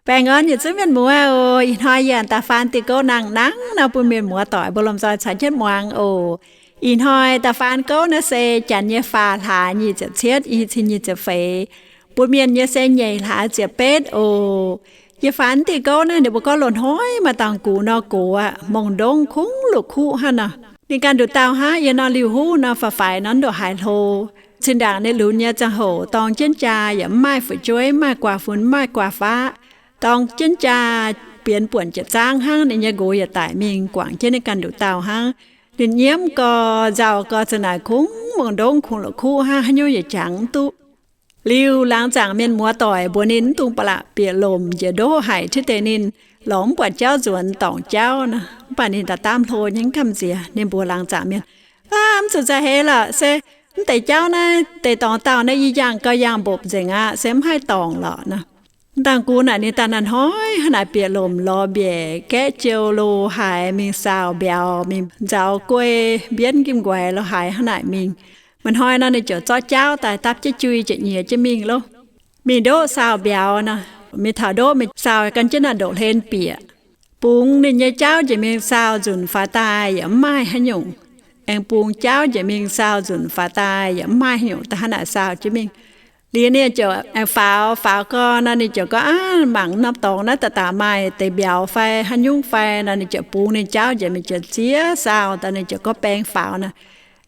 Baengh orn yietc zungv mienh muoz oc. Ih hnoi yie da'faanh diuh gouv nangh nangv nor bun mienh muoz doic mbuo lomh nzoih caux jienv muangx oc. Ih hnoi da'faanh gouv naaiv se janx nyei faah hlaax nyic ziepc cietv, i cin nyic ziepc feix, bun mienh nyei se nyeic hlaax ziepc betv oc. Yie faanh diuh gouv naaiv ninh mbuo gorngv loz-hnoi maaih dangh gux nor gox aqv, mongh ndongv kungx luqc kuqv hnangv nor. Ninh ganh nduqc dauh hnangv, yie nor liuh huv nor faix-faix nor ndongc haaix hlo. Zinh ndaangc ninh lunx nyei ziangh hoc dorng jienv jaa yaac mv maaih fu'jueiv, mv maaih guaax fun, mv maaih guaax faqv. Dorng jienv jaa bienx buonc jiepc zaangv hnangv, ninh nyei nqox yaac daic mingh guangc jienv ninh ganh nduqc dauh hnangv. Ninh nyiemv gau, nzauh gau, za'naaic kungx mongh ndongv kungx luqc kuqv hnangv, haaix nyungc yaac jangx mv duqv. Liuz laangz zaangc mienh muoz doic mbuox ninh mv dungx ba'laqc bieqc lomc njiec ndoqv haic, tiv deix ninh lorz mv buatc jauv nzuonx dorngc jauv nor. Mv baac ninh daaih daamv hlo nyei, mv gamh nziex. Ninh mbuox laangz zaangc mienh, Aav, mv zuqc nzauh heix lorqc. Se mv deix jauv naaiv deix dorngx dauh naaiv yie yangh gau yangh mbopv nzengc aqv, se mv haih dorngc lorqc nor. Dangh gux naaic ninh daaih naaiv hnoi hnangv naaic bieqc lomc lorz mbiaec gaeqv jiou lo haaix mingh saauh mbiauz mingh nzaaux guei mbienv nqimh nquaix lo haaix hnangv naaic mingh. Maaih hnoi nor ninh ziouc zorqv jauv daaih dapv jienv jui ziepc nyiex jienv mingh loh. Mingh ndoqv saauh mbiauz nor, mingh taux ndoqv mingh saauh gan jienv naaiv ndoqv hlen bieqc. Bungx ninh nyei jauv njiec mingh saauh nzunc faaux daaih yaac mv maaih haaix nyungc. Aengx bungx jauv njiec mingh saauh nzunc faaux daaih yaac mv maaih haaix nyungc, da'hnangv naaic saauh jienv mingh. Liuz ninh ziouc aengx faaux, faaux gau nor ninh ziouc gorngv, Aav, mangc norm dorngx naaiv daaih daaih maaih deix mbiauz fai haaix nyungc fai nor, ninh ziouc bungx ninh jauv njiec mingh ziouc ziex saauh daaih, ninh ziouc gorngv baeng faaux nor,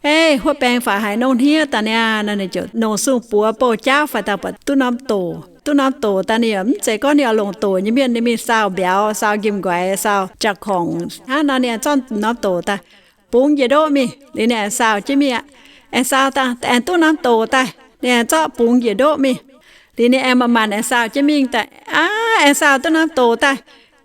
Ei, huotv baeng faaux haaix nongh hniev daaih niaa nor, ninh ziouc nongc sung buoz bouh jauv faaux daaih buatc duqv norm doc. Duqv norm doc daaih ninh yaac mv zeiz gorngv ninh oix longc doc nyei mienh, ninh mingh saauh mbiauz, saauh nqimh nquaix, saauh jaa-korngc hnangv nor, ninh zorqv norm doc daaih bungx njiec ndoqv mingh. Liuz ninh aengx saauh jienv mingh aqv. Aengx saauh daaih aengx duqv norm doc daaih, ninh aengx zorqv bungx njiec ndoqv mingh. Liuz ninh aengx manc-manc aengx saauh jienv mingh daaih, aav, aengx saauh duqv norm doc daaih.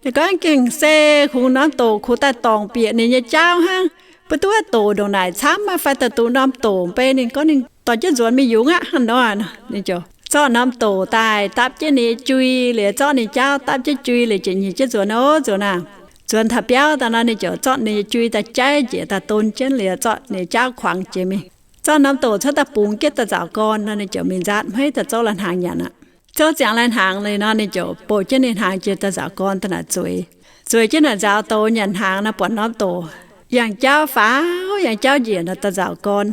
Ninh gorngv gengh se kungx norm doc kungx daaih dorngc bieqc ninh nyei jauv hnangv. Mv duqv doc ndongc naaic camv maiv fai daaih duqv norm doc, beiv ninh gorngv ninh dorh jienv nzuonx mingh yungz aqv hnangv nor. Ninh ziouc zorqv norm doc daaih dapv jienv ninh nyei jui, liuz zorqv ninh jauv dapv jienv jui liuz ziouc nyiec jienv nzuonx aqv. Nzuonx aqv, nzuonx taux biauv daaih nor ninh ziouc zorqv ninh nyei jui daaih jaiv njiec daaih don jienv liuz zorqv ninh nyei jauv kuangx jiex mingh. Zorqv norm doc cuotv daaih bungx jienv daaih nzaaux gorn nor ninh ziouc mingh nzaatv hmeiv daaih zouv lai-hnaangx nyanc aqv. Zouv ziangx lai-hnaangx liuz nor ninh ziouc bouh jienv ninh hnaangx jiex daaih nzaaux gorn daaih naaic zueiz. Zueiz jienv naaic nzaaux douz nyanc hnaangx nor buatc norm doc yangh jauv faaux yangh jauv njiec nor daaih nzaaux gorn.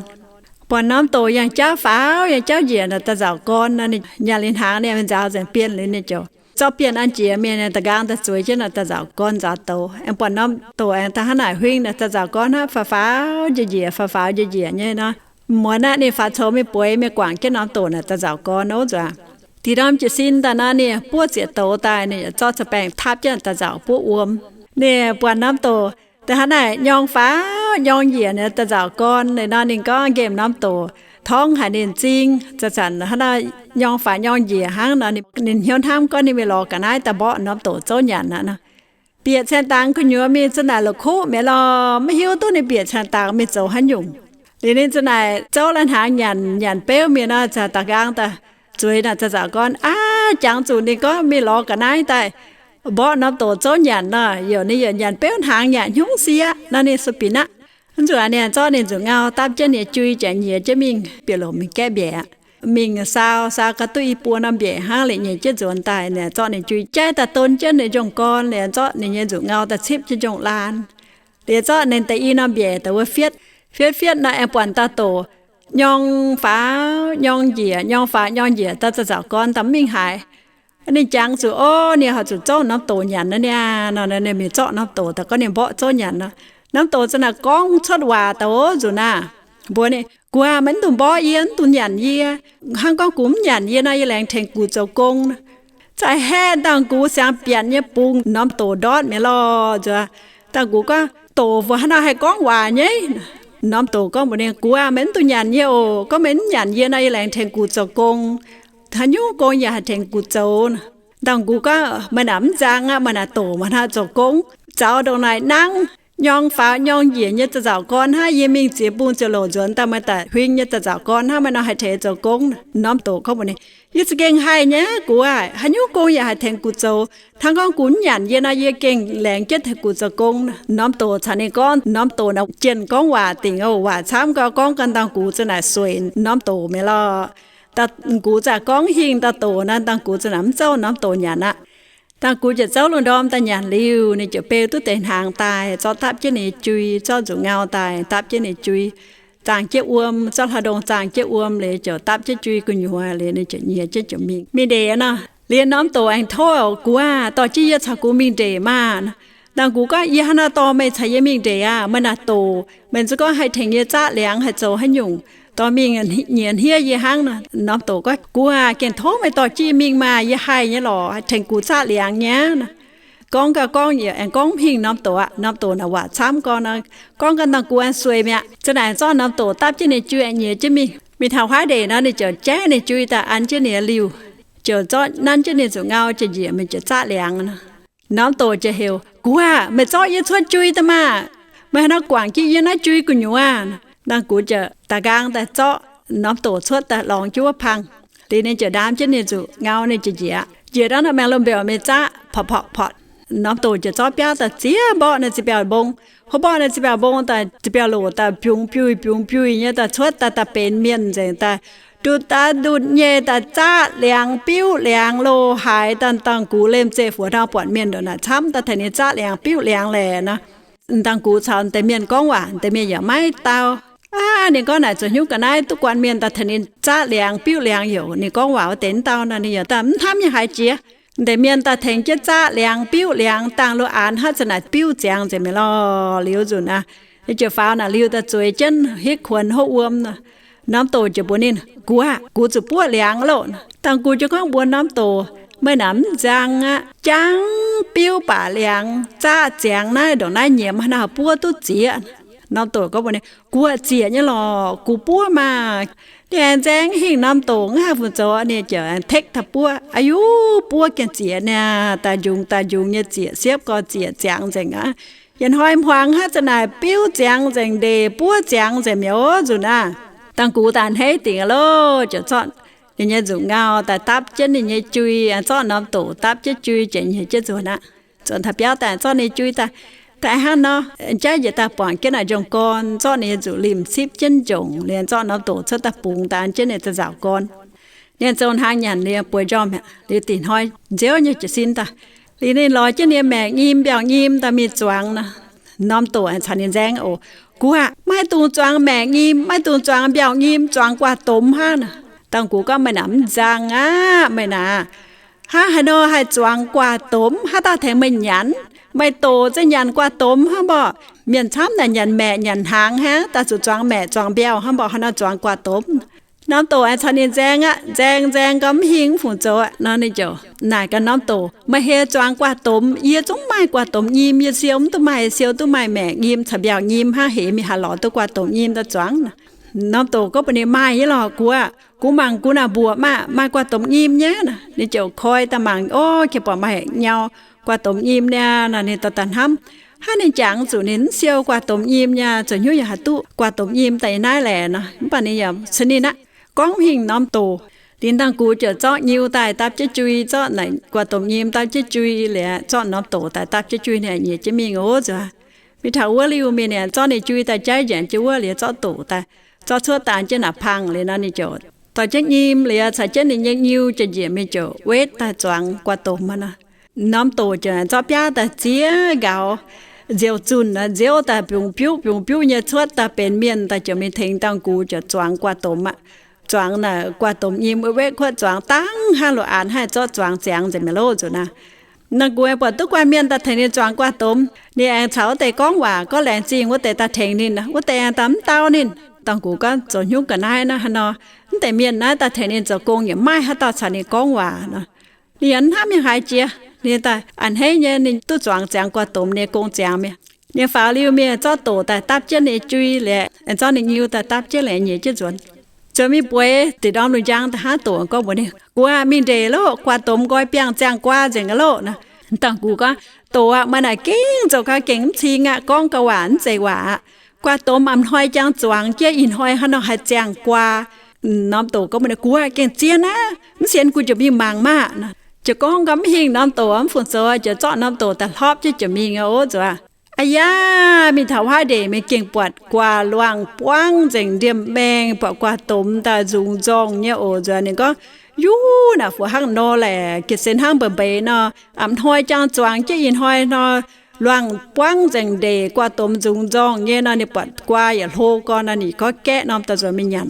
Buatc norm doc yangh jauv faaux yangh jauv njiec nor daaih nzaaux gorn nor, ninh nyanc liuz hnaangx ninh mingh nzaaux nzengc bienh liuz ninh ziouc zorqv bienh an jiex mingh da'nqaang daaih zueiz jienv nor daaih nzaaux gorn nzaaux douz. Aengx buatc norm doc aengx daaih hnangv naaic huing nor daaih nzaaux gorn hnangv, faaux faaux njiec njiec, faaux faaux njiec njiec nyei nor. Muonz aqv ninh faaux coux mingh bueix mingh guangc jienv norm doc naaic daaih nzaaux gorn ov nzuonx. Da'nyeic norm jiez sin daaih nor ninh buov zieqc douz daaih, ninh zorqv za'baengh tapv jienv daaih nzaaux buov wuom. Ninh buatc norm doc da'hnangv naaic nyorng faaux nyorng njiec nor daaih nzaaux gorn liuz nor ninh gorngv nqemh norm doc torngv haic ninh m'zing, zanc-zanc hnangv naaic nyorng faaux nyorng njiec hnangv nor, ninh hnyouv hnamv gorngv ninh mingh lorz ga'naaiv daaih mborqv norm doc zouv nyanc aqv nor. Bieqc cien dangx gu'nyuoz mingh za'naaic la'kuqv mi'aqv lorh, maiv hiuv duqv ninh bieqc cien dangx mingh zoux haaix nyungc. Liuz ninh za'naaic zouv lai-hnaangx nyanc, nyanc beuv mingh nor, da'nqaang daaih zueiz naaic daaih nzaaux gorn. Aav, jangx zuqc ninh gorngv mingh lorz ga'naaiv daaih mborqv norm doc zouv nyanc nor, yaac ninh yaac nyanc beuv hnaangx nyanc hnyungv sieqv nor, ninh sueih binc aqv. Mv nzunc ninh zorqv ninh nzuqc ngau dapv jienv ninh jui jangx nyiex jienv mingh bieqc lomc mingh gaeqv mbiaeqc aqv. Mingh saau, saau gau duqv i buo norm mbiaeqc hnangv liuz nyeic jienv nzuonx daaih, ninh zorqv ninh jui jaiv daaih don jienv ninh njongh gorn, liuz zorqv ninh nyei nzuqc ngau daaih cipv jienv njongh laan. Liuz zorqv ninh deix i norm mbiaeqc daaih wuov fietv. Fietv fietv nor aengx buatc dauh doc nyorng faaux nyorng njiec, nyorng faaux nyorng njiec daaih zaux gorn daaih mv mingh haaix. Ninh jangx zuqc, ov, ninh horpc zuqc zouv norm doc nyanc nor niaa nor, ninh mingh zorqv norm doc daaih gorngv ninh mborqv zouv nyanc nor. Norm doc za'naaic gorngv cuotv waac daaih ov nzunc naaic, mbuox ninh, Gu'nguaaz, meih mv dungx mborqv yie, mv dungx nyanc yie. Hnangv gorngv gux mv nyanc yie nor, yie laengz tengx gux zoux gong. Za'gengh haeqv dangh gux siang-bianc nyei bungx norm doc ndortv mi'aqv lorh. Nzuonx dangh gux gorngv, Doc mbuo haaix nor haih gorngv waac nyei? Norm doc gorngv mbuox ninh, Gu'nguaaz, meih mv dungx nyanc yie oc. Gorngv meih mv nyanc yie nor, yie laengz tengx gux zoux gong. Haaix nyungc gong yaac haih tengx gux zoux. Dangh gux gorngv, Meih naaic mv nzang aqv. Meih naaic doc, meih hnangv zoux gong zaux ndongc naaic nangv, nyorng faaux nyorng njiec nyei da'nzauc gorn hnangv. Yie mingh ziex bung ziouc louc nzuonx daaih, meih daaih huing nyei da'nzauc gorn hnangv. Meih nor haih tengx zoux gong? Norm doc gorngv mbuox ninh, Yie za'gengh haih nyei, gux aah. Haaix nyungc gong yaac haih tengx gux zoux. Hnangv gorngv gux mv nyanc yie nor, yie gengh laengz jienv tengx gux zoux gong. Norm doc caux ninh gorngv, norm doc naaic jienh gorngv waac dingc oc. Waac camv gau, gorngv ganh dangh gux za'naaic sueic norm doc mi'aqv lorh. Dangh gux za'gengh gorngv hingh dauh doc nor, dangh gux za'naaic mv zouv norm doc nyanc aqv. Dangh gux ziouc zouv lungh ndorm daaih nyanc liuz, ninh ziouc beu duqv deix hnaangx daaih, zorqv dapv jienv ninh nyei jui, zorqv nzuqc ngau daaih dapv jienv ninh jui, zaangh jienv wuom, zorqv hlauv-ndongh zaangh jienv wuom liuz, ziouc dapv jienv jui gu'nyuoz liuz, ninh ziouc nyiex jienv ziouc mingh, mingh ndeic nor. Liuz norm doc aengx tov, Gux aah, dorh jienv yie caux gux mingh ndeic maah. Dangh gux gorngv, Yie hnangv naaiv dorh meih caux yie mingh ndeic aah? Meih naaic doc, meih zuqc gorngv haih tengx yie zaqv liangx haih zoux haaix nyungc, dorh mingh nyiec hniev yie hnangv nor. Norm doc gorngv, Gux aah, gengh tov meih dorh jienv yie mingh maah, yie haih nyei lorqc, tengx gux zaqv liangx nyei. Gorngv gau gorngv, aengx gorngv mv hingh norm doc aqv. Norm doc naaic waac camv gorngv nor, gorngv gau dangh gux aengx sueix mi'aqv. Za'naaic zorqv norm doc dapv jienv ninh jui nyiex jienv mingh. Mingh taux huaav ndeic nor, ninh ziouc jaiv ninh jui daaih an jienv ninh nyei liuh, ziouc zorqv nanv jienv ninh nzuqc ngau, ziouc njiec mingh ziouc zaqv liangx nor. Norm doc ziouc heuc, Gux aah, meih zorqv yie cuotv jui daaih maah! Meih haaix nor guangc jienv yie naaiv jui gu'nyuoz? Dangh gux ziouc daaih nqaang daaih zorqv norm doc cuotv daaih lorngx jienv wuov pang. Liuz ninh ziouc ndaam jienv ninh nzuqc ngau, ninh ziouc njiec. Njiec ndau naaic maengx lomh mbiaauc mingh zaqv, porqv porqv porqv. Norm doc ziouc zorqv biauv daaih ziex mborqv naaiv ziepc biauv mbong. Hov mborqv naaiv ziepc biauv mbong daaih, ziepc biauv loc daaih biungx biuih biungx biuih nyei daaih cuotv daaih, daaih benx mienh nzengc daaih, ndutv daaih ndutv nyei daaih zaqv liangx biuv liangx loh haaix daaih. Dangh gux lemh zeih fuov hnangv buatc mienh ndongc naaic camv daaih tengx ninh zaqv liangx biuv liangx laeh nor. Dangh gux caux deix mienh gorngv waac, deix mienh yaac maiv dau. Aav, ninh gorngv naaic zoux hnyouv ga'naaiv duqv guanh mienh daaih tengx ninh zaqv liangx biuv liangx youc. Ninh gorngv waac wuov deix mv dau nor, ninh yaac daaih mv hnamv nyei haaix jiex. Deix mienh daaih tengx jienv zaqv liangx biuv liangx, dangh lo aanx hnangv za'naaic biuv ziangx nzengc mi'aqv lorh. Liuz nzunc aqv, ninh ziouc faaux naaic liuh daaih zueiz jienv hitv kuonx hopv wuom nor. Norm doc ziouc mbuox ninh, Gux aah, gux zuqc buov liangx loh. Dangh gux ziouc gorngv mbuox norm doc, Meih naaic mv nzang aqv. Jangv biuv baac liangx, zaqv ziangx naaiv ndongc naaiv nyiemz haaix nor buov duqv zieqv? Norm doc gorngv mbuox ninh, Gux aah, zieqc nyei lorqc, gux buov maah! Ninh aengx nzaeng hingh norm doc, mv haih fungc zoux, ninh ziouc aengx tekv daaih buov. Aa yu, buov gengh zieqc niaa, daaih njungx daaih njungx nyei zieqc, siepv gorx zieqc ziangx nzengc aqv. Yietc hnoi hmuangx hnangv za'naaic biuv ziangx nzengc ndeic, buov ziangx nzengc mi'aqv nzunc aav. Dangh gux daaih a'hneiv dingc loh, ziouc zorqv ninh nyei nzuqc ngau daaih dapv jienv ninh nyei jui, zorqv norm doc dapv jienv jui, ziouc nyiex jienv nzuonx aqv. Nzuonx taux biauv daaih zorqv ninh jui daaih, daaih hnangv nor, jaiv njiec daaih buangc jienv naaic njongc gorn, zorqv ninh nyei nzuqc limh cipv jienv njongc liuz, zorqv norm doc cuotv daaih bungx daaih an jienv ninh daaih nzauc gorn. Ninh zoux hnaangx nyanc liuz bueix njormh mi'aqv. Liuz da'nyeic hnoi nziouv nyei jiez sin daaih, liuz ninh lorz jienv ninh nyei maengc nyim mbiauh nyim daaih mingh zuangx nor. Norm doc aengx caux ninh nzaeng oc, Gux aah, maiv dungx zuangx maengc nyim, maiv dungx zuangx mbiauh nyim, zuangx guaax domx hnangv nor. Dangh gux gorngv, Meih naaic mv nzang aqv. Meih naaic hnangv haaix nor haih zuangx guaax domx? Haaix dauh tengx meih nyanc? Meih doc za'gengh nyanc guaax domx hnangv mborqv. Mienh camv naaic nyanc maeqc nyanc hnaangx hnangv, daaih zuqc zuangx maeqc zuangx mbiauh hnangv mborqv, haaix nor zuangx guaax domx? Norm doc aengx caux ninh nzaeng aqv. Nzaeng nzaeng gau mv hingh mv fungc zoux aqv nor, ninh ziouc naaic gaax norm doc, Meih heh zuangx guaax domx? Yie zungv maaih guaax domx nyim. Yie siou mv duqv maaih, siou duqv maaih maengc nyim caux mbiauh nyim hnangv, heh mingh haih lorz duqv guaax domx nyim daaih zuangx? Norm doc gorngv mbuox ninh, Maaih nyei lorqc, gux aah. Gux mangc gux naaic mbuoqc maah, maaih guaax domx nyim nyei nor. Ninh ziouc koi daaih mangc, Ov, jiex buatc maaih nyau guaax domx nyim niaa nor. Ninh daaih daaih hnamv, Hnangv ninh jangx zuqc ninh mv siou guaax domx nyim nyei, zoux hnyouv yaac haih duqv guaax domx nyim daaih yiem naaiv laeh nor. Mv baac ninh yaac ceix ninh aqv, gorngv mv hingh norm doc. Liuz dangh gux ziouc zorqv nyiu daaih dapv jienv jui, zorqv naaic guaax domx nyim dapv jienv jui liuz, zorqv norm doc daaih dapv jienv jui, ninh nyiex jienv mingh oc nzuonx. Mingh taux wuov liuh mingh, ninh zorqv ninh jui daaih jaiv njiec jienv wuov liuz, zorqv doc daaih, zorqv cuotv daaih an jienv naaic pang liuz nor, ninh ziouc dorh jienv nyim liuz caux jienv ninh nyei nyiu ziouc njiec mingh ziouc wetv daaih zuangx guaax domx aqv nor. Norm doc ziouc zorqv biaav daaih ziex nqaux nziouv zunh nor, nziouv daaih biungx biuv biungx biuv nyei cuotv daaih benx mienh daaih ziouc mingh tengx dangh gux ziouc zuangx guaax domx aqv. Zuangx naaic guaax domx nyim wetv wetv kuotv zuangx dangh hnangv loz-aanx haih zorqv zuangx ziangx nzengc mi'aqv loh nzuonx aqv. Dangh gux aengx buatc duqv guanh mienh daaih tengx ninh zuangx guaax domx, ninh aengx caux wuov deix gorngv waac, gorngv laengz zingh wuov deix daaih tengx ninh, wuov deix aengx daaih mv dau ninh. Dangh gux gorngv, Zoux hnyouv ga'naaiv naaiv haaix nor, mv deix mienh naaiv daaih tengx ninh zoux gong yaac maaih haaix dauh caux ninh gorngv waac nor. Ninh yaac mv hnamv mingh haaix jiex, ninh daaih a'hneiv nyei ninh duqv zuangx ziangx guaax domx nyei gong ziangx mi'aqv. Ninh faaux liuh mingh zorqv doc daaih dapv jienv ninh jui liuz, zorqv ninh nyiu daaih dapv jienv liuz, nyiec jienv nzuonx. Ziouc mingh bueix deic ndorm lungh njang daaih hnangv, doc gorngv mbuox ninh, Gux aah, mingh ndeic loh, guaax domx nqoi biangh ziangh guaa nzengc loh nor. Dangh gux gorngv, Doc aah, meih naaic gengh zoux gau gengh mv cing aqv, gorngv gau waac mv zeiz waac aqv. Guaax domx a'hnoi jangx zuangx jienv, ih hnoi hnangv nor haih ziangh guaa. Norm doc gorngv mbuox ninh, Gux aah, gengh zien aqv, mv sienx gux ziouc mingh mangc maah nor. Ziouc gorngv gau mv hingh norm doc mv fungc zoux, ziouc zorqv norm doc daaih hlorpv jienv ziouc mingh oc nzuonx. Aa yaac mingh taux huaav ndeic mingh gengh buatc guaax luangh buangv nzengc ndiemh maengh, buatc guaax domx daaih nzungx nzorngh nyei oc nzuonx. Ninh gorngv, Yuv naaic, fu hnangv nor laeh, ga'sie hnangv mbeix mbeix nor, a'hnoi jang zuangx jienv ih hnoi nor, luangh buangv nzengc ndeic, guaa domx nzungx nzorngh nyei nor, ninh buatc guaa yaac hlo gorn nor, ninh gorngv gaeqv norm daaih nzuonx mingh nyanc.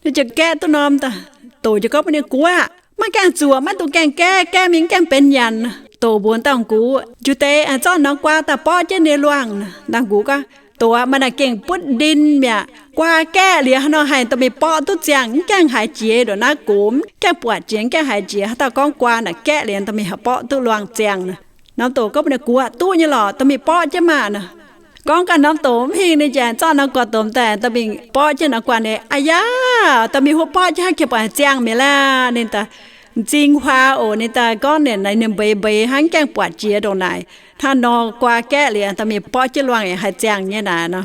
Ninh ziouc gaeqv duqv norm daaih, doc ziouc gorngv mbuox ninh, Guaax, maiv gaengh zuoqc, maiv dungx gaengh gaeqv, gaeqv mingh gaengh benx nyanc. Doc mbuox dauh gux, Njuov deix zorqv norm guaa daaih borqv jienv ninh luangh. Dauh gux gorngv, Doc aac, meih naaic gengh butv ndin mi'aqv. Guaa gaeqv liuz hnangv nor haih dorh mingh borqv duqv ziangh, mv gaengh haiz jiex ndongc naaiv gox, mv gaengh buatc jiex, mv gaengh haiz jiex. Haaix dauh gorngv guaa naaic gaeqv liuz dorh mingh haih borqv duqv luangh ziangh nor. Norm doc gorngv mbuox ninh, Gux, duqv nyei lorqc, dorh mingh borqv jienv maah nor. Gorngv ganh norm doc mv hingh, ninh ziouc zorqv norm guaa domx daaih dorh mingh borqv jienv norm guaa ninh. Aa yaac dorh mingh huotv borqv jienv hnangv, gengh buatc ziangh mi'aqv laeh. Ninh daaih m'zing huaax oc. Ninh daaih gorngv ninh, ninh mbeix mbeix hnangv, gaengh buatc jiex ndongc naaic, hnangv nor guaa gaeqv liuz dorh mingh borqv jienv luangh yaac haih ziangh nyei naaic nor.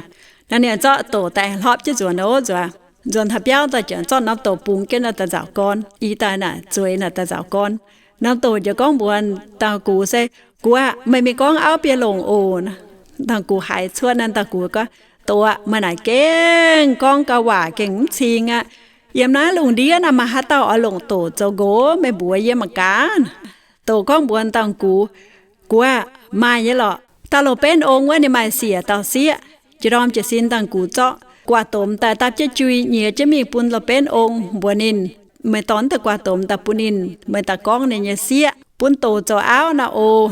Naaiv ninh zorqv doc daaih hlopv jienv nzuonx oc, nzuonx, nzuonx taux biauv daaih ziouc zorqv norm doc bungx jienv naaiv daaih nzaaux gorn, i daaih naaic zueiz naaic daaih nzaaux gorn. Norm doc ziouc gorngv mbuox dauh gux, Se, gux aac, meih mingh gorngv auv bieqc longc oc. Dauh gux haiz cuotv naaiv, dauh gux gorngv, Doc aac, meih naaic gengh gorngv gau waac gengh mv cing aqv. Yiem naaiv lungh ndiev naaic maaih haaix dauh oix longc doc zoux nqox, meih mbuox yie mangc gaax. Doc gorngv mbuox dauh gux, Gux aac, maaih nyei lorqc. Dauh loz-benv ong wuov ninh maaih siec dauh sieqv. Jiex ndorm jiez sin dauh gux zorqv guaa domx daaih dapv jienv jui nyiex jienv mingh bun loz-benv ong mbuox ninh, Meih dorh deix guaa domx daaih bun ninh, meih daaih gorngv ninh nyei sieqv bun doc zoux auv naaic oc.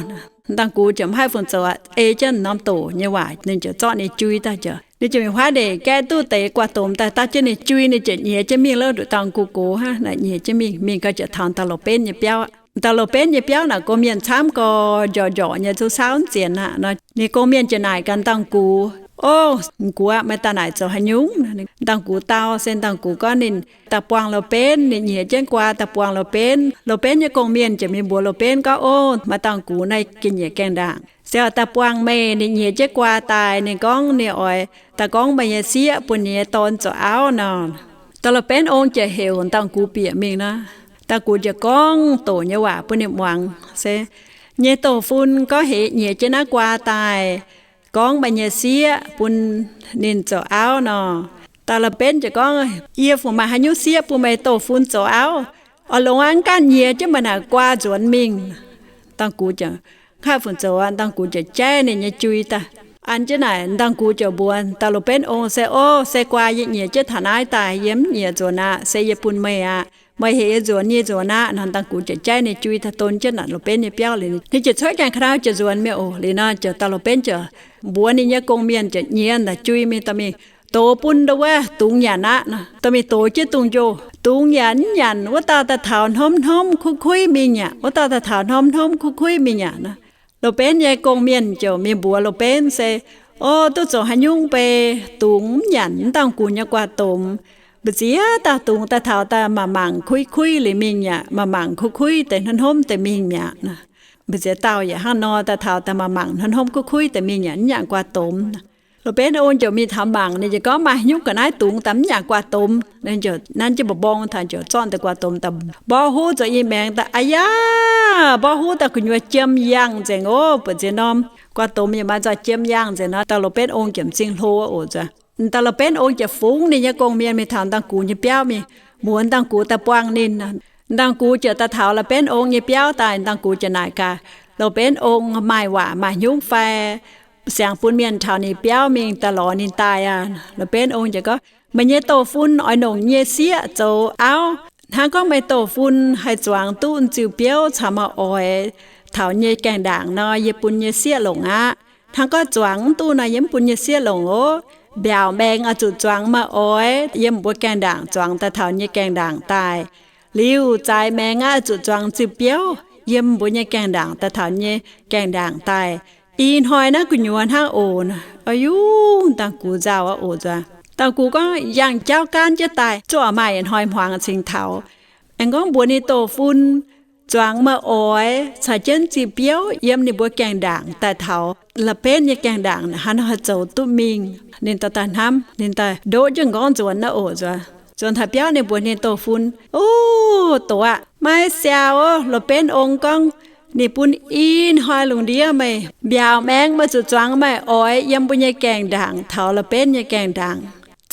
Dauh gux ziouc mv haih fungc zoux aqv, ei jienv norm doc nyei waac, ninh ziouc zorqv ninh jui daaih ziouc, ninh ziouc mingh huaav ndeic gaeqv duqv deix guaa domx daaih dapv jienv ninh jui, ninh ziouc nyiex jienv mingh lov nduqc dauh gux gox hnangv naaic, nyiex jienv mingh, mingh gau ziouc taux dauh loz-benv nyei biauv. Dauh loz-benv nyei biauv naaic gorngv mienh camv gorx, njorqc njorqc nyei, zungv saauv mv zienx aqv nor. Ninh gorngv mienh ziouc naaic gaax dauh gux, Ov, gux aac, meih daaih naaic zoux haaix nyungc? Dauh gux dau se dauh gux gorngv ninh daaih buangh loz-benv, ninh nyiex jienv guaa daaih buangh loz-benv. Loz-benv nyei gorngv mienh ziouc mingh mbuox loz-benv gorngv, Ov, maaih dauh gux naaiv gengh nyiex gaengh ndaangc. Se daaih buangh meih, ninh nyiex jienv guaa daaih, ninh gorngv ninh oix daaih gorngv meih nyei sieqv bun ninh nyei dorn zoux auv nor. Dauh loz-benv ong ziouc heuc dauh gux bieqc mingh nor. Dauh gux ziouc gorngv doc nyei waac bun ninh muangx se, Nyei douz-fun gorngv heix nyiex jienv naaiv guaa daaih, gorngv meih nyei sieqv bun ninh zoux auv nor. Dauh loz-benv ziouc gorngv, Yie fungc maaih haaix nyungc sieqv bun meih douz-fun zoux auv? Oix longx aqv, ganh nyiex jienv meih naaic guaa nzuonx mingh. Dauh gux ziouc haih fungc zoux aqv, dauh gux ziouc jaiv ninh nyei jui daaih. An jienv naaic, dauh gux ziouc mbuox dauh loz-benv ong se, Ov, se guaa yie nyiex jienv taux naaiv daaih, yie mv nyiex nzuonx aqv, se yie bun meih aqv. Meih heuc yie nzuonx, yie nzuonx aqv nor. Dauh gux ziouc jaiv ninh jui daaih don jienv naaic loz-benv nyei biauv liuz, ninh ziouc cuotv gaengh ka'ndau ziouc nzuonx mingh oc. Liuz nor ziouc dauh loz-benv ziouc mbuox ninh nyei gong-mienh ziouc nyiex naaic jui mingh dorh mingh dox bun ndau wuov dungz nyanc aqv nor. Dorh mingh dox jienv dungz-njoh, dungz yaac mv nyanc. Wuov dauh daaih taux hnomv hnomv kuv kuiv mingh aqv, wuov dauh daaih taux hnomv hnomv kuv kuiv mingh aqv nor. Loz-benv nyei gong-mienh ziouc mingh mbuox loz-benv se, Ov, duqv zoux haaix nyungc bei dungz mv nyanc wuov dauh gux nyei guaa domx? Mbu'ziex dauh dungz daaih taux daaih mangc mangc kuiv kuiv liuz mingh aqv, mangc mangc kuv kuiv deix hnomv hnomv deix mingh mi'aqv. Mbu'ziex dauh yaac hnangv nor daaih taux daaih mangc mangc hnomv hnomv kuv kuiv deix mingh aqv, mv nyanc guaa domx. Loz-benv ong ziouc mingh taux mangc, ninh ziouc gorngv, Maaih haaix nyungc ga'naaiv dungz daaih mv nyanc guaa domx? Ninh ziouc nanv jienv mba'mbong taux ziouc zorqv deix guaa domx daaih mborqv huv zoux i maengx daaih. Aa yaa, mborqv huv daaih gu'nyuoz jiem yangh nzengc oc. Mbu'ziex norm guaa domx yaac maaih nzoih jiem yangh nzengc nor, dauh loz-benv ong ziouc m'zing hlo oc nzuonx. Dauh loz-benv ong ziouc fungx ninh nyei gong-mienh mingh taux dauh gux nyei biauv mingh, mbuox dauh gux daaih buangh ninh. Dauh gux ziouc daaih taux loz-benv ong nyei biauv daaih, dauh gux ziouc naaic gaax loz-benv ong maaih waac maaih hnyungv fai, siangx bun mienh taux ninh biauv mingh daaih lorz ninh daaih aqv. Loz-benv ong ziouc gorngv, Meih nyei douz-fun oix longc nyei sieqv zoux auv. Hnangv gorngv meih douz-fun haih zuangx duqv ziu-biouv caux meih oix taux nyei gaengh ndaangc nor, yie bun nyei sieqv longc aqv. Hnangv gorngv zuangx mv duqv nor, yie mv bun nyei sieqv longc oc. Mbiaauc maengx oix zuqc zuangx meih oix yiem mbuo gaengh ndaangc zuangx daaih taux nyei gaengh ndaangc daaih. Liuz zaaix maengx aqv, oix zuqc zuangx ziu-biouv yiem mbuo nyei gaengh ndaangc daaih taux nyei gaengh ndaangc daaih. Ih hnoi naaiv gu'nyuoz hnangv oc. Aa yungv, dauh gux nzauh aqv oc nzuonx. Dauh gux gorngv yangh jauv gaanv jienv daaih, zuqc maaih ih hnoi hmuangx cingx taux. Aengx gorngv mbuox ninh douz-fun zuangx meih oix caux jienv ziu-biouv yiem ninh mbuo gaengh ndaangc daaih taux la'benv nyei gaengh ndaangc, hnangv nor haih zoux duqv mingh. Ninh daaih daaih hnamv, ninh daaih ndoqv jienv m'nqorngv nzuonx naaiv oc nzuonx. Nzuonx taux biauv ninh mbuox ninh douz-fun, Ov, douz aqv, maiv siaau oc. Loz-benv ong gorngv ninh bun ih hnoi lungh ndiev meih mbiaauc maengx meih zuqc zuangx meih oix yiem mbuo nyei gaengh ndaangc taux la'benv nyei gaengh ndaangc.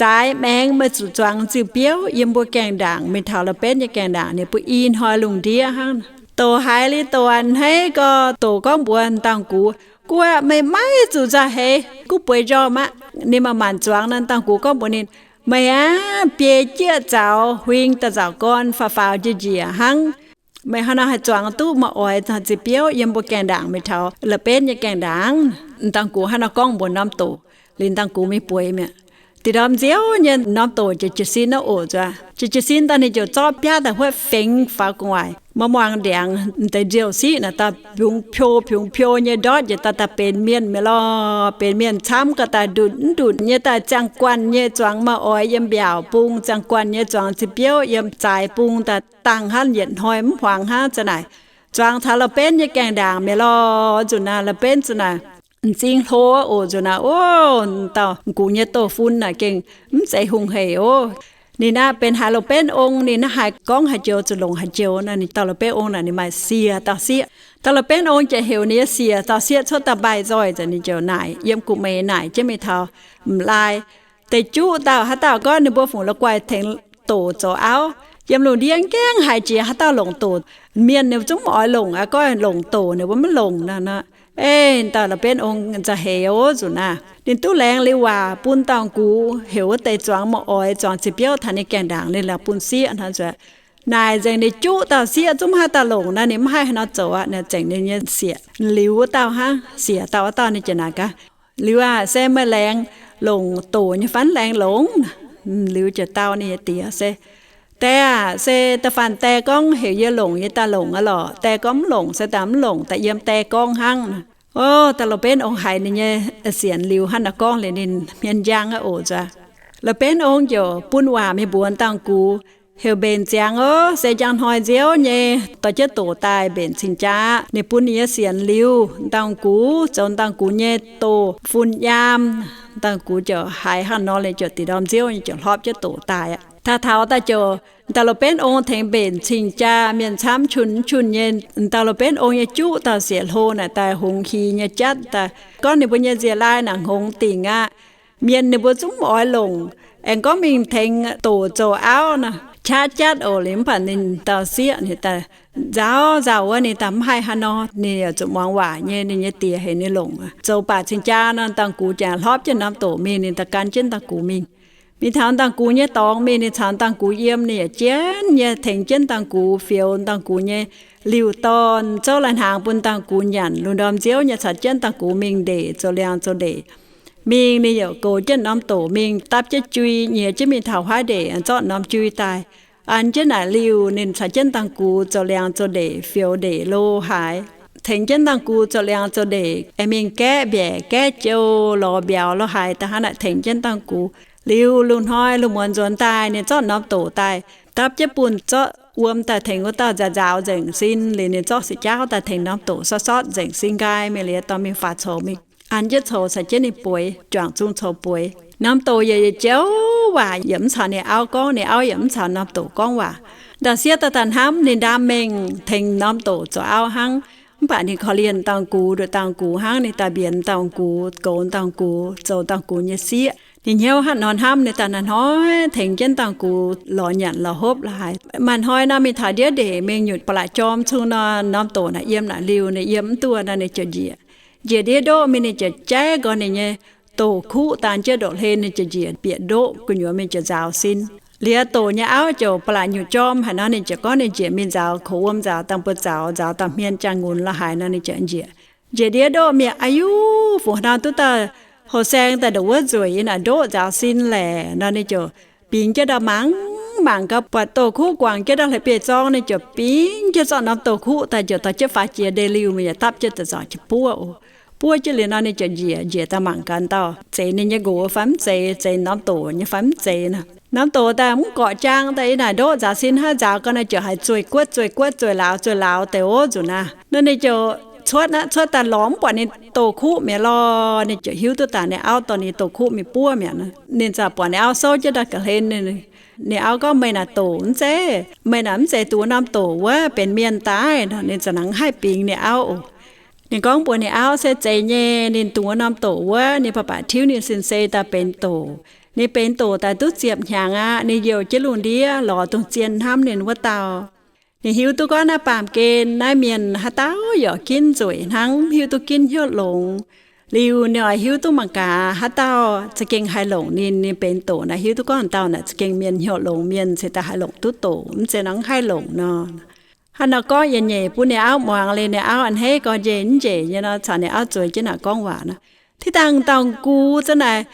zaaix maengx meih zuqc zuangx ziuh biouv yiem mbuo gaengh ndaangc, mingh taux la'benv nyei gaengh ndaangc. Ninh mbuo i hnoi lungh ndiev hnangv. Doc haiz liuz doc a'hneiv gau, doc gorngv mbuox dangh-gux, Guoqv, meih maiv zuqc nzauh heix, gunv bueix njormh aqv. Ninh maaih maanc zuangx nor, dangh-gux gorngv mbuox ninh, Meih aqv, biei jieqv zaux huing daaih nzauc gorn faaux faaux njiec hnangv. Meih hnangv nor haih zuangx duqv maaih oix ziuh biouv yiem mbuo gaengh ndaangc, mingh taux la'benv nyei gaengh ndaangc. Dangh-gux hnangv nor gorngv mbuox norm doc. Liuz dangh-gux mingh bueix mi'aqv. Da'ndorm nziouv nyei norm doc ziouc jiez sin naaiv oc nzuonx. Ziouc jiez sin daaih ninh ziouc zorqv biaav daaih huotv fengx faaux gu'nguaaic, maiv muangx ndiangx, deix nziouv siqv naaic daaih biungx piou biungx piou nyei, ndortv njiec daaih daaih benx mienh mi'aqv lorh. Benx mienh camv gau daaih ndutc mv ndutc nyei daaih ziangh guanh nyei zuangx maaih oix yiem mbiaauc bung, ziangh guanh nyei zuangx ziuh biouv yiem zaaix bung daaih, dangh hnangv yietc hnoi mv hmuangx hnangv za'naaic. Zuangx taux la'benv nyei gaengh ndaangc mi'aqv lorh. Nzunc naaic la'benv za'naaic m'zing hlo oc nzunc naaic. Ov, dauh gux nyei douz-fun naaic gengh mv zeiz hungh heic oc. Ninh naaiv benx haaix la'benv ong, ninh naaiv haaix gorngv haaix joux zuqc longc haaix joux nor. Ninh dauh la'benv ong naaic ninh maaih siec dauh sieqv. Dauh la'benv ong ziouc heuc ninh nyei siec dauh sieqv cuotv daaih mbaih nzoih nzengc, ninh ziouc naaic yiem gu'meix naaic jienv mingh taux m'laaih deix juqv dauh, haaix dauh gorngv ninh mbuo fungc la'guaih tengx doc zoux auv. Yiem lungh ndiev gaengh haiz jiex haaix dauh longc doc. Mienh ninh zungv mv oix longc aqv, gorngv longc doc ninh mbuo mv longc nor. Ei, dauh la'benv ong nzauh heix oc nzunc naaic. Ninh duqv laengz liuz waac bun dauh gux heuc wuov deix zuangx maaih oix zuangx ziuh biouv taux ninh gaengh ndaangc, ninh laengz bun sieqv hnangv nzuonx. Naaic nzengc ninh juqv dauh sieqv zungv mv haih dauh longc nor, ninh mv haih haaix nor zoux aqv. Ninh zengc ninh nyei siec liuz wuov dauh hnangv, siec dauh wuov dauh ninh ziouc naaic gaax, Liuz aac, se meih laengz longc doc nyei fai mv laengz longc? Liuz ziouc dau ninh nyei diex se, Die aac, se da'faanh die gorngv heuc yie longc yie daaih longc aqv lorqc. Die gorngv mv longc se daaih mv longc, daaih yiem die gorngv hnangv. Ov, dauh la'benv ong haiz ninh nyei sienx liuz hnangv naaic gorngv liuz ninh hmien njang aqv oc nzuonx. La'benv ong ziouc bun waac mingh mbuox dauh gux, heuc mbenc ziangx ov, se njang hnoi nziouv nyei dorh jienv doc daaih mbenc cing-jaa aqv. Ninh bun ninh nyei sienx liuz, dauh gux zoux dauh gux nyei douz-fun nyaam. Dauh gux ziouc haiz hnangv nor liuz ziouc da'ndorm nziouv nyei ziouc hlorpv jienv doc daaih aqv. Taux taux daaih ziouc dauh la'benv ong tengx mbenc cing-jaa, mienh camv qun qun nyei. Dauh la'benv ong nyei juqv dauh siec hlo naaic daaih hungx hi nyei jatv daaih gorngv ninh mbuo nyei nzie-laai naaic hngongx dingc aqv. Mienh ninh mbuo zungv mv oix longc, aengx gorngv mingh tengx doc zoux auv nor, qaqv jatv oc. Liuz mv baac ninh dauh sieqv ninh daaih nzaaux nzaaux wuov, ninh daaih mv haih haaix nor, ninh yaac zuqc muangx waac nyei. Ninh nyei diex heuc ninh longc zoux baac cing-jaa nor, dauh gux ziouc hlorpv jienv norm doc mingh, ninh daaih gan jienv dauh gux mingh. Mingh taux dauh gux nyei dorngx mingh, ninh caux dauh gux yiem, ninh yaac jienv nyei tengx jienv dauh gux fioux dauh gux nyei liuh dorn, zouv lai-hnaangx bun dauh gux nyanc. Lungh ndorm nziouv nyei caux jienv dauh gux mingh ndeic, zoux liangx zoux ndeic. Mingh ninh yaac goux jienv norm doc mingh, dapv jienv jui, nyiex jienv mingh taux huaav ndeic, zorqv norm jui daaih an jienv naaic liuh, ninh caux jienv dauh gux zoux liangx zoux ndeic, fioux ndeic lo haaix, tengx jienv dauh gux zoux liangx zoux ndeic, aengx mingh gaeqv mbiaec gaeqv jou, lorz mbiauz lo haaix, da'hnangv naaic tengx jienv dauh gux. Liuz lungh hnoi lungh muonz nzuonx daaih, ninh zorqv norm doc daaih dapv jienv bun, zorqv wuom daaih tengx wuov dauh nzaaux nzaaux nzengc sin. Liuz ninh zorqv siqv jaauv daaih tengx norm doc sortv sortv nzengc sin nqaai mingh, liuz dorh mingh faaux coux mingh, an jienv coux caux jienv ninh bueix, juangc zung coux bueix. Norm doc yaac joux waac yaac mv caux ninh auv gorngv, ninh auv yaac mv caux norm doc gorngv waac. Dauh sieqv daaih daaih hnamv ninh ndaam mengh tengx norm doc zoux auv hnangv. Mv baac ninh korv-lienh dauh gux, nduqc dauh gux hnangv, ninh daaih mbienx dauh gux, goux dauh gux, zoux dauh gux nyei sieqv. Ninh hnyouv hnangv nor hnamv, ninh daaih hnoi-hnoi tengx jienv dauh gux lorz nyanc lorz hopv lo haaix. Maaih hnoi nor mingh taux ndiev ndeic mingh nyutc ba'laqc jorm cung nor, norm doc naaic yiem naaic liuh, ninh yiem mv duqv nor ninh ziouc njiec. Njiec ndiev ndoqv mingh, ninh ziouc jaiv nqoi ninh nyei doc kuqv daan jienv ndoqv hlen, ninh ziouc njiec bieqc ndoqv gu'nyuoz mingh ziouc nzaaux sin. Liuz doc nyei auv ziouc ba'laqc nyutc jorm haic nor, ninh ziouc gorngv ninh njiec mingh nzaaux koux wuom, nzaaux dangh buoz zaux, nzaaux dangh hmien jaang-ngunx lo haaix nor, ninh ziouc njiec. Njiec ndiev ndoqv mingh, Aa yu, fungc haaix nor duqv dauh houh saeng daaih ndongc wuov nzueic yiem naaic ndoqv nzaaux sin laeh nor, ninh ziouc bingx jienv ndau mangc. Mangc gau buatc doh kuv guangc jienv ndau hleix bieiv zorng, ninh ziouc bingx jienv zorqv norm doh kuv daaih, ziouc dorh jienv faaux jiex ndeic-liuh mingh yaac dapv jienv daaih nzauc jiex buov oc. Buov jienv liuz nor, ninh ziouc njiec, njiec daaih mangc gaax dauh zeix ninh nyei nqox fai mv zeiz, zeix norm doc nyei fai mv zeiz nor. Norm doc daaih mv gorqv-jaang daaih yiem naaic ndoqv nzaaux sin hnangv, nzaaux gau naaiv ziouc haiz zueih guotv zueih guotv, zueih lauz zueih lauz deix ov nzunc naaiv. Nor ninh ziouc cuotv aqv, cuotv daaih lorz mv buatc ninh doh kuv mi'aqv lorh. Ninh ziouc hiuv duqv daaih ninh auv dorh ninh doh kuv mingh buov mi'aqv. Ninh ziouc buatc ninh auv souv jienv ndau ga'hlen. Ninh auv gorngv, Meih naaic doc mv zeiz? Meih naaic mv zeiz dungx wuov norm doc wuov benx mienh daaih nor? Ninh ziouc nangc haih bingx ninh auv oc. Ninh gorngv mbuox ninh auv se zeiz nyei, ninh dungx wuov norm doc wuov, ninh baac baac tiuv ninh sin-sei daaih benx doc. Ninh benx doqc daaih duqv ziepc hnyangx aqv, ninh youh jienv lungh ndiev lorz dungz zien hnamv ninh wuov dauh. Ninh hiuv duqv gorngv naaiv baamh gen naaiv mienh haaix dauh yaac ginv nzueic hnangv, hiuv duqv ginv hnyouv longx. Liuz ninh oix hiuv duqv mangc gaax haaix dauh za'gengh haih longc ninh. Ninh benx doqc naaic hiuv duqv gorngv dauh naaic za'gengh mienh hnyouv longx mienh cingx daaih haih longc duqv doqc, mv zeiz nor haih longc nor. Hnangv nor gorngv yietc nyeic bun ninh auv muangx liuz, ninh auv a'hneiv gorx njeih mv njiec nyei nor, caux ninh auv zueiz jienv naaic gorngv waac nor. Tiv dangh dauh gux za'naaic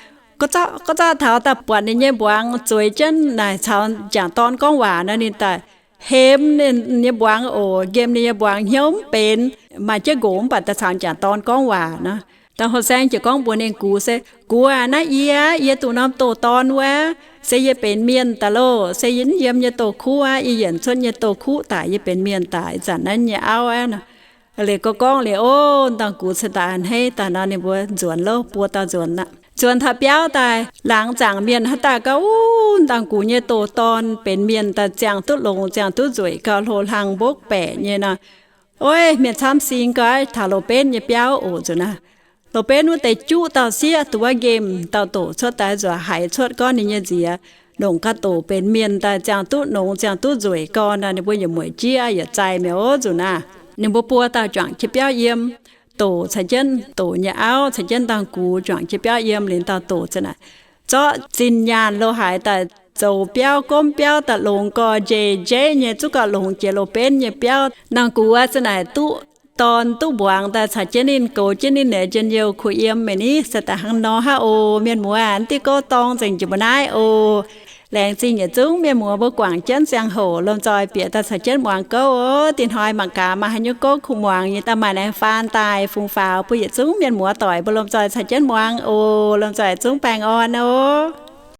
gorqv-zorqv taux daaih buatc ninh nyei mbuangz zueiz jienv naaic caux m'jangc dorn gorngv waac nor, ninh daaih hemx ninh nyei mbuangz oc, nqemh ninh nyei mbuangz hnyouv mv benx, maaih jienv nqox mv baac daaih caux m'jangc dorn gorngv waac nor. Dauh horqc saeng ziouc gorngv mbuox ninh gux se, Gux aac, naaiv yie, yie duqv norm douz-dorn wuov, se yie benx mienh daaih loh, se yie mv yiem nyei douz-kuv aqv, yie yienc cuotv nyei douz-kuv daic, yie benx mienh daic, ih zanc naaiv nyei auv aqv nor. Liuz gorngv gorngv liuz, o, dauh gux cingx daaih a'hneiv daaih nor, ninh mbuo nzuonx loh, buo dauh nzuonx aqv. Nzuonx taux biauv daaih, laangz zaangc mienh haaix daaih gauh, o, dauh gux nyei douz-dorn benx mienh daaih ziangh duqv longx, ziangh duqv nzueic gauh, hlo hlang mbopv baeqc nyei nor. Oix, mienh camv sing gaax, taux Loz-Benv nyei biauv oc nzuqc naaic. Loz-Benv wuov deix juqv dauh sieqv duqv nqemh dauh doqc cuotv daaih, nzuonx haiz cuotv gorngv ninh nyei nziez nongc gauh doqc benx mienh daaih ziangh duqv nongx, ziangh duqv nzueic gau nor, ninh mbuo yietc mueic jieqv yietc zaih mi'aqv oc nzuqc naaic. Ninh mbuo buo dauh juangc jiex biauv yiem, doqc caux jienv doqc nyei auv caux jienv dauh gux juangc jiex biauv yiem. Liuz dauh doqc za'naaic zorqv zinh nyaanh lo haaix daaih zoux biauv, gomv biauv daaih longx gorx njeih njeiv nyei, zuqc gauh longx jiex Loz-Benv nyei biauv. Dauh gux za'naaic duqv dorn duqv mbuangz daaih caux jienv ninh, goux jienv ninh, naaic njien-youh kuh yiem mingh ni. Se daaih hnangv nor hnangv oc. Mienh muoz, diuh gouv dorng nzengc jiex mbuo naaiv oc. Laengz zingh yietc zungv mienh muoz mbuo guangc jienv ziangh hoc lomh nzoih bieqc daaih caux jienv muangx gouv oc. Dinh hnoi mangc gaax maaih haaix nyungc gouv kuh muangx nyei, daaih maaih laengz faan daaih fungx faaux bun yietc zungv mienh muoz doic mbuo lomh nzoih caux jienv muangx oc. Lomh nzoih zungv baengh orn oc.